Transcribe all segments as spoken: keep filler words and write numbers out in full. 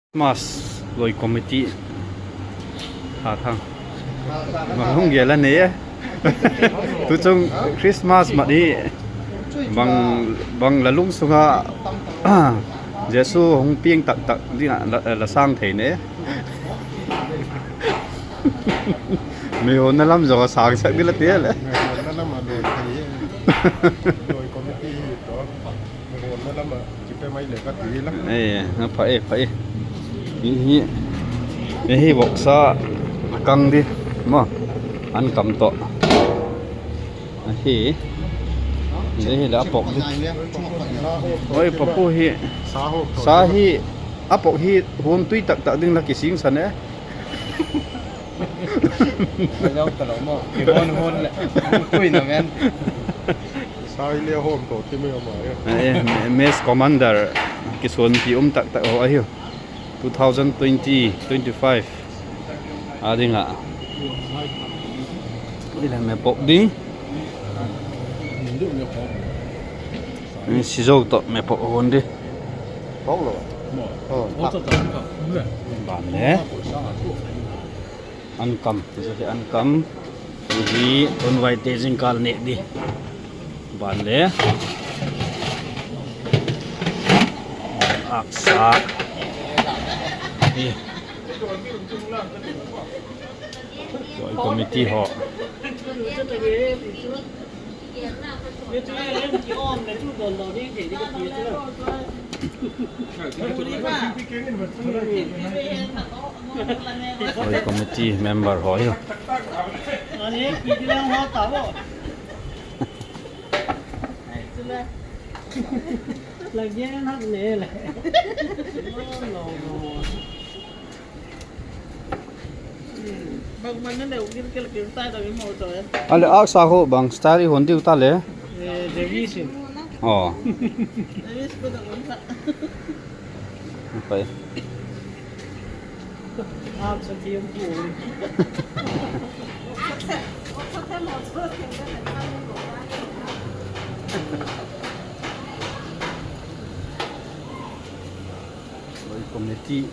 Christmas loi committee. Tha thang. Bang hung gel a nei e. Tu chung Christmas mat hi bang, bang la lungsunga Jesu hung pieng tak tak dinga la, la sang thei ne. Mihonna lam jong a sang sak ding la ti le. Mihonna lam a loi thei e. Loi committee hi to. Mihonna lam a kipe mai le ka ti la. Eh, na pha e, pha e. Hi, hi. Hi, hi voksa kang di. Mo. An kam to. Hi. Hi, hi la pok di. Oi, papu hi. Sa ho. Sa hi. A pok hi hon tui tak tak ding la kising sa ne. Leo ta lo mo. Ki hon hon le. Tui na men. Sai le hom to ti me ma ya. Eh, mess commander kisonpi um tak tak ho ahiu. Two thousand twenty, twenty-five. A dinga. Ila me pok ding. Ni si jo to me pok hon di. Pok lo. Oh. Ban le. An kam, Jesu hi an kam. Hi, tun vai te jingkal neh di. Ban le. Aksa. Hi. Loi committee ho. Loi committee member ho hi. Bang man na le, ugin kel kel tai da mi mo to e. Ale aksa ho bang style hon diu ta le. Eh, Davis. Oh. Davis ko da kon sa. Okay. Aksa ki yung po. Loi committee,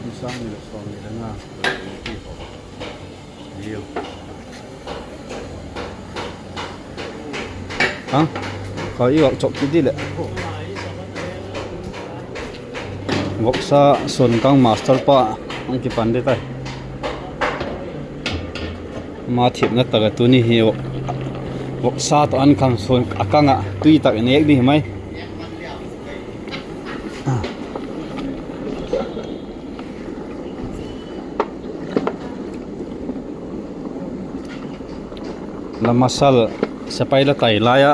ni sang ni le som ni le nga, loi committee ho. Ahiu. Ha? Ka i vak chok kit di le. Voksa son kang master pa, ang kipan di tai. Ama thepna tah a tuni hi voksa toh an kam son a kang a tui tah a nek di hi mai. La masal sepai la tai lai a.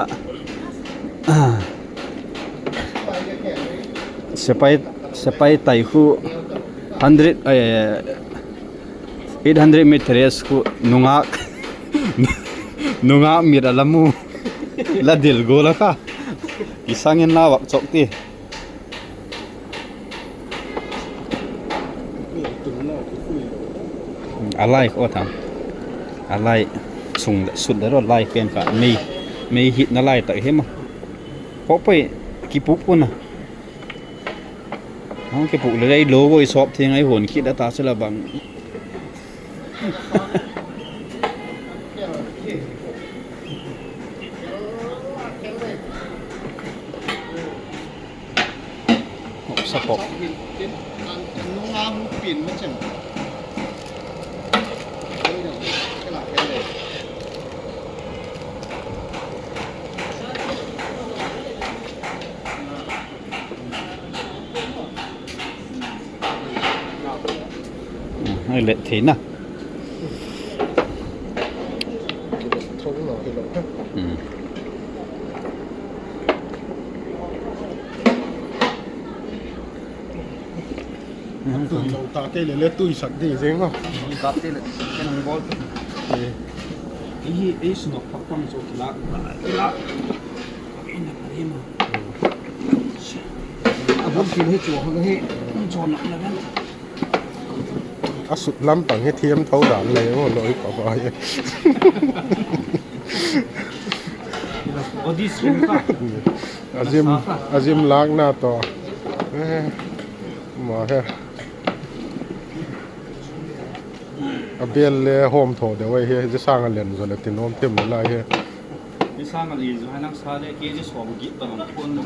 Sepai, sepai tai khu hundred, eh, eight hundred meters khu nungak, nungak mit a la mu. La dil go la kha. Isang in la vak chok ti. A lai ko tham. A lai sung le sut le ro lai pen kha mei, mei hit na lai tak hi ma. Pok poi kipuk puna. Hong kipuk le dai lo voi sop theng ai hon kit da ta se la bang. Hop, sa pok. Ai le thei na. Thong lo hi lo ha. Hmm. Tui lo ta ke le le tui sak di jeng ho. Kap te le, ken hung bol. Eh. Ei, ei sum a phak pang so kila, kila. Ei na kali ma. A bol kila hi chu ho hi. Chu na na. A sut lampang hi thiam tho dan le mo loi pa pa hi. Body slim pa. Azim, azim lak na to. Eh, ma he. A bel le hom tho de wai he, je sang a len zo le tin hom tem le lai he. Je sang a len zo ha nang sa le ke je som gi ta nang kon mo.